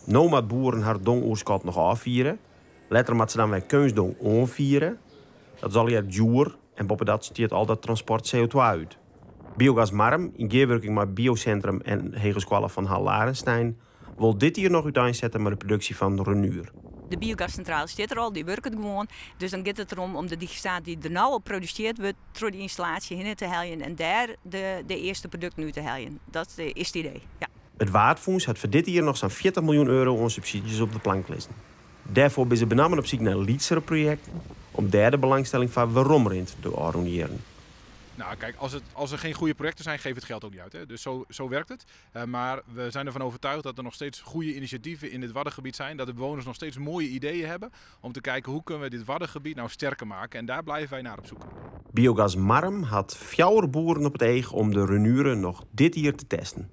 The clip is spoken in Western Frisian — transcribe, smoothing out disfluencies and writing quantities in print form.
No moat boeren har dongoerskot noch ôffiere. Letter moat se dan wer keunstdong oanfiere. Dat is allegear djoer en boppedat stjit al dat transport CO2 út. Biogas Marrum, yn gearwurking mei Biosintrum en Hegeskoalle Van Hall Larenstein, wol dit jier noch úteinsette mei de produksje fan Renuur. De biogassintrale stiet der al, dy wurket gewoan. Dus dan giet it derom om de digestaat dy't der no al produsearre wurdt troch dy ynstallaasje hinne te heljen en dêr de, de earste produkten út te heljen. Dat is it idee. Ja. It Waadfûns hat foar dit jier noch sa'n 40 miljoen euro oan subsydzjes op de plank lizzen. Dêrfoar binne se benammen op syk nei lytsere projekten om dêr de belangstelling foar weromrint de ôfrûne jierren. Nou, kijk, als er geen goede projecten zijn, geef het geld ook niet uit. Hè? Dus zo werkt het. Maar we zijn ervan overtuigd dat er nog steeds goede initiatieven in dit Waddengebied zijn. Dat de bewoners nog steeds mooie ideeën hebben om te kijken: hoe kunnen we dit Waddengebied nou sterker maken. En daar blijven wij naar op zoek. Biogas Marrum hat fjouwer boeren op it each om de Renuur noch dit jier te testen.